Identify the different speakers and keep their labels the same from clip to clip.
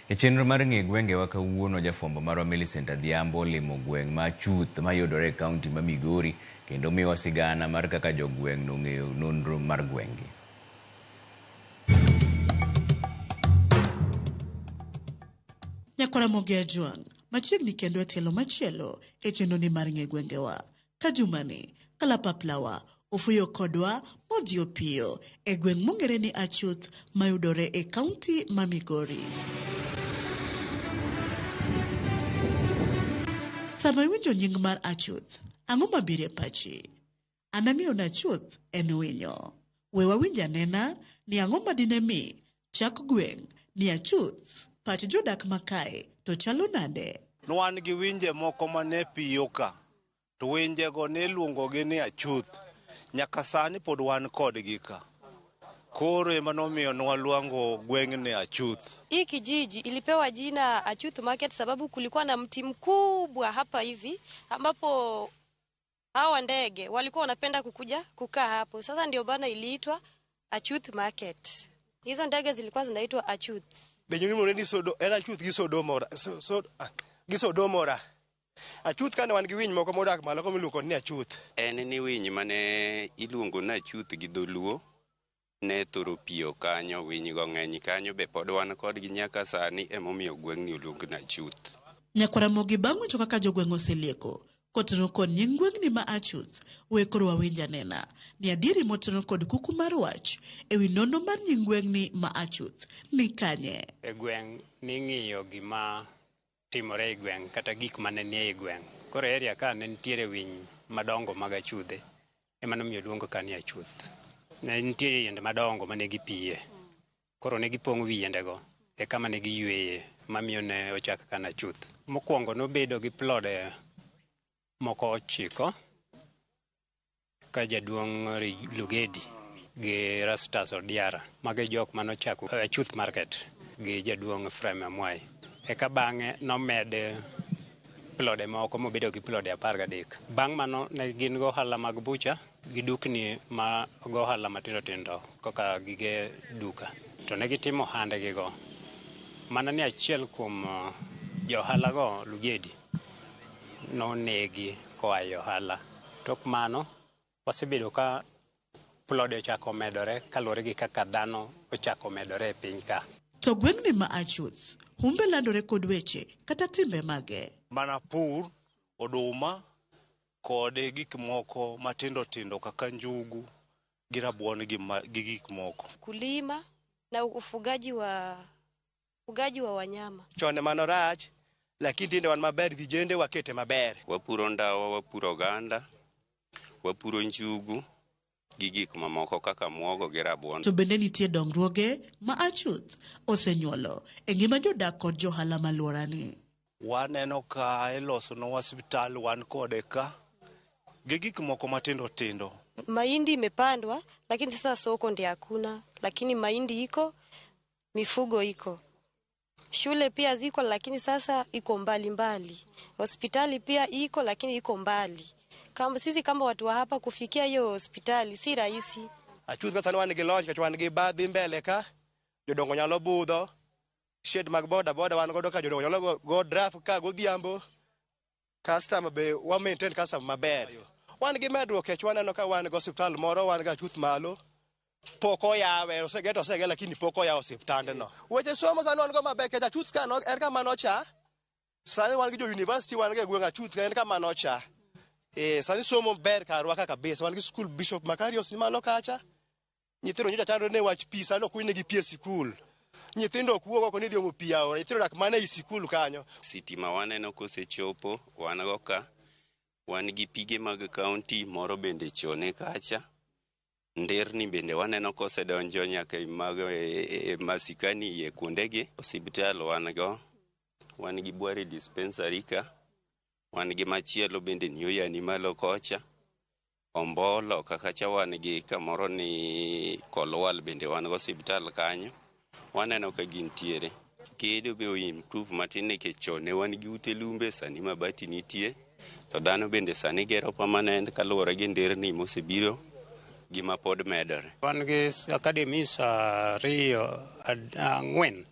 Speaker 1: E chenro mar ng'e gwengewa kawuono, jafwambo marwa Millicent Adhiambo olimo gweng' ma Achuth mayudore e kaunti ma Migori kendo miyowa sigana mar kaka jogweng' nong'eyo nonro mar gweng'gi.
Speaker 2: Nyakwara Mogi Ajwang', machiegni kendo e tielo machielo e chenroni mar ng'e gwengewa. Ka jumani, kalapaplawa ofuyo kodwa modhi opiyo e gweng' mong'ere ni Achuth mayudore e kaunti ma Migori. Sama iwinjo nying mar Achuth, ang'o mabiro e pachi? An ang'eyo ni Achuth en winyo. We wawinj anena ni ang'o madine mi chak gweng' ni Achuth. Pach jodak makae to chalo nade?
Speaker 3: Nwan gi winje moko mane piyo ka, to winjego niluongogi ni achuth. Nyaka sani pod wan kodgi ka. Koro ema nomiyo nwaluongo gweng'ni Achuth.
Speaker 4: Hii kijiji ilipewa jina Achuth Market sababu kulikuwa na mti mkubwa hapa hivi ambapo hawa ndege walikuwa wanapenda kukuja kukaa hapo. Sasa ndio bana iliitwa Achuth Market. Hizo ndege zilikuwa zinaitwa Achuth.
Speaker 5: Be nying ni sodo en achuth gi sodomora so, so, ah, gi sodomora. Achuth kane wan gi winy moko modak malo ko miluongo ni achuth.
Speaker 6: En ni winy mane iluongo ni achuth gi dholuo ne thoro piyo kanyo, winy go ng'eny kanyo be pod wan kodgi nyaka sani emomiyo gweng'ni oluong ni Achuth.
Speaker 2: Nyakwara Mogi bang' winjo kaka jogweng' oselieko kotenore kod nying gweng'ni ma Achuth, we koro wawinj anena ni adieri motenore kod kuku mar wach ewi nonro mar nying gweng'ni ma Achuth ni kanye.
Speaker 7: E gweng' ning'iyo gima timore e gweng' kata gik mane nie e gweng'. Koro e area ka ne nitiere winy madongo mag achudhe ema nomiyo oluong ka ni Achuth. Ne nitie yiende madongo mane gipiye. Koro ne gipong'o wi yiendego e kama ne giyweye mamiyo ne ochak ka ni Achuth. Mokwongo nobedo gi plode moko 9 ka jaduong' Lugedi gi Rastus Odiara. Mago e jok manochako Achuth Market gi jaduong' Ephraim Amwai. Eka bang'e nomed plode moko mobedo gi plode 13. Bang' mano ne gin gohala mag bucha gi dukni mag ohala matindo tindo kaka gige duka. To ne gitimo ohandgi go. Mana ni achiel kuom jo ohala go Lugedi nonegi koa e ohala. Tok mano wasebedo ka plode ochako medore kaluwore gi kaka dhano ochako medore e piny ka.
Speaker 2: To gweng'ni ma Achuth, humbe landore kod weche kata timbe mage.
Speaker 3: Mana pur, oduma, kod gik moko matindo tindo kaka njugu gi rabuon gi gik moko.
Speaker 4: Kulima na ufugaji wa wanyama.
Speaker 5: Chon ema norach, lakini tinde wan maber vijende wakete maber.
Speaker 6: Wapuro ndawa, wapuro oganda, wapuro njugu gi gik mamoko kaka muogo gi rabuon.
Speaker 2: To bende nitie dongruoge ma Achuth osenyuolo e ngima jodak kod johala malworani.
Speaker 3: Waneno ka ilosonwa osiptal wan kode ka gi gik moko matindo tindo.
Speaker 4: Mahindi imepandwa lakini sasa soko ndio hakuna, lakini mahindi iko, mifugo iko. Shule pia ziko lakini sasa iko mbali mbali. Hospitali pia iko lakini iko mbali. Kama sisi kama watu wa hapa kufikia hiyo hospitali si rahisi.
Speaker 5: Achuth ka sani wan gi loch nikech wan gi badhi mbele ka, jodongo nyalo budho, shed mag boda boda wan godo ka jodongo nyalo go draft ka godhiambo. Customer be wa maintain customer maber. Wan gi medruok kech waneno ka wan gi osiptal moro wan gi Achuth malo. Pok oyawe, oseger to oseger lakini pok oyaw osiptandno. Weche somo sani wan go maber kech Achuth ka no, en kama nocha. Sani wan gi jo university wan go e gweng' Achuth ka en kama nocha. Sani somo ber karwa ka kabisa. Wan gi school Bishop Makarios ni malo kacha. Nyithindo nyocha chandore ne wach pi, sani ok negi pi e sikul. Nyithindo ok wuog oko ni dhi omo pi aora, nyithindo odak mana ei sikul kanyo.
Speaker 6: Sitima waneno kosechopo, wan go ka. Wan gi pige mag kaunti moro bende chone kacha. Nderni bende waneno kosedonjo nyaka mag e masikani iye kuondegi. Osiptal wan go, wan gi Bwari dispensary ka, wan gi machielo bende ni Oyani malo kocha. Ombolo kacha wan gi kamoro ni Kolwal bende wan go osiptal kanyo. Waneno ka gintiere. Gedo be o improve matin nikech chon ne wan gi ute lumbe sani mabati nitie. To dhano bende sani gero permanent kaluwore gi nderni mosebiro gi ma pod medore.
Speaker 7: Wan gi academies ariyo 4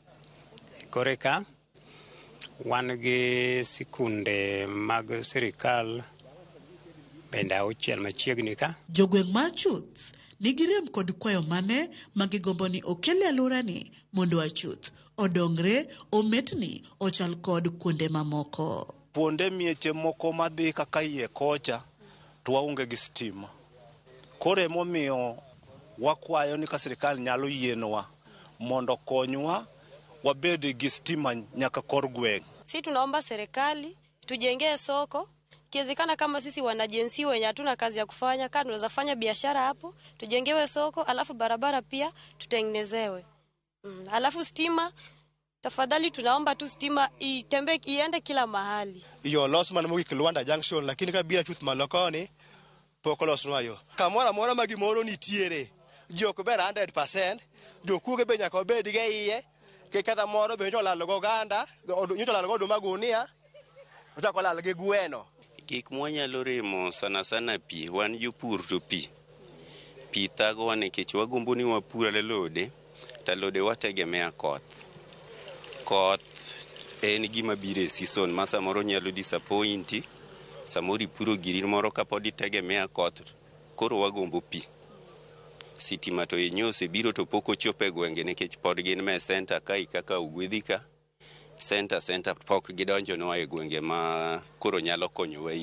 Speaker 7: Kore ka wan gi sikunde mag sirikal bende 6 machiegni ka.
Speaker 2: Jogweng' ma Achuth nigi rem kod kwayo mane ma gigombo ni okel e alworani mondo Achuth odongre, ometni, ochal kod kuonde mamoko.
Speaker 3: Kuonde mieche moko madhi kaka iye kocha to waonge gi stima. Koro emomiyo wakwayo ni ka sirikal nyalo yienwa mondo konywa wabed gi stima nyaka kor gweng'.
Speaker 4: Si tunaomba serikali tujengee soko, ikiwezekana kama sisi wanajensi wenye hatuna kazi ya kufanya, kama tunaweza fanya biashara hapo, tujengewe soko, alafu barabara pia tutengenezewe. Alafu stima, tafadhali tunaomba tu stima itembe iende kila mahali.
Speaker 5: Yo los man mogik Luanda Junction, lakini ka biro Achuth malo koni pok olosnwa yo. Kamoro amora ma gimoro nitiere, ji ok ber 100%, jokuoge be nyaka obed gi e iye, kata moro be nyocha olal go oganda, nyocha olal go oduma gunia, ochako olal gi gweno.
Speaker 6: Gik mwanyalo remo sana sana pi, wan jopur to pi. Pi thagowa nikech wagombo ni wapur alode, to alode wategemea koth. Koth en gima biro e season ma samoro nyalo disappointi, samoro ipuro giri moro kapod itegemea koth, koro wagombo pi. Sitima to yenyewe osebiro to pok ochopo e gwenge nikech pod gin me center kae kaka Ogwedhi ka. Center pok gidonjonwa e gwenge ma koro nyalo konyowa.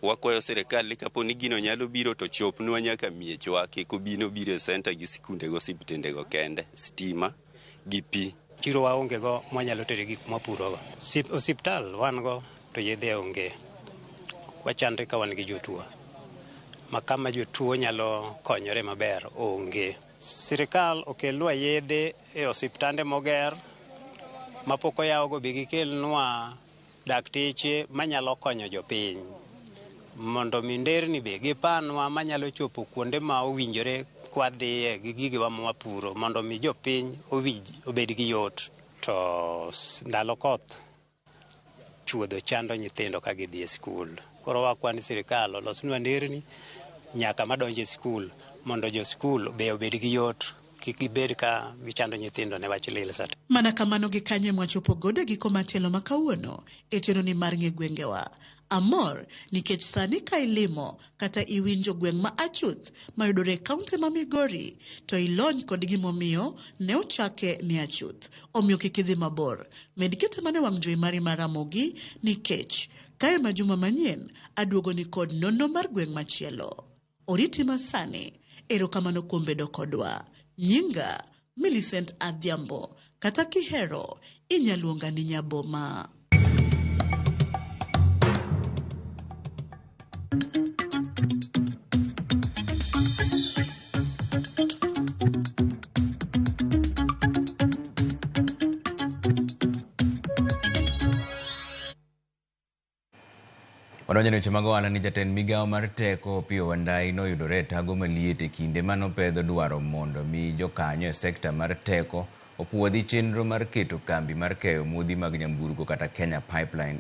Speaker 6: Wakwayo sirikal ni kapo ni gino nyalo biro to chopnwa nyaka miechwa, kik obi nobiro e center gi sikunde go osiptende go kende, stima gi pi.
Speaker 7: Chiro waonge go mwanyalo tere gik mwapurogo. Osiptal wan go to yedhe onge. Wachandre ka wan gi jotuo. Ma kama jotuo nyalo konyore maber onge. Sirikal okelnwa yedhe e osiptande moger mapok oyawgo be gikelnwa dakteche manyalo konyo jopiny. Mondo mi nderni be gipanwa manyalo chopo kuonde ma owinjore kwadhiye gi gigewa ma wapuro mondo mi jopiny owinj obed gi yot. To ndalo koth chuodho chando nyithindo ka gidhi e skul. Koro wakwa ni sirikal olosnwa nderni nyaka madonjo e skul mondo jo skul be obed gi yot, kik gibed ka gichando nyithindo ne wach lil sate.
Speaker 2: Mana kamano gi kanye mwachopo godo e giko mar tielo ma kawuono e chenro ni mar ng'e gwengewa. Amor nikech sani ka ilimo kata iwinjo gweng' ma Achuth mayudore e kaunti ma Migori to ilony kod gimomiyo ne ochake ni Achuth. Omiyo kik idhi mabor. Med kete mana e wang' jowi mari mar Ramogi nikech kae ma juma manyien aduogo ni kod nonro mar gweng' machielo. Oriti masani, erokamano kuom bedo kodwa. Nyinga Millicent Adhiambo, kata kihero inyaluonga ni Nyaboma.
Speaker 1: Wadonjo e weche mag ohala ni jatend migawo mar teko Opiyo Wandayi noyudore e tago maliet e kinde manopedho dwaro mondo mi jokanyo e sekta mar teko opuodhi chenro mar keto kambi mar keyo modhi mag nyamburko kata Kenya Pipeline.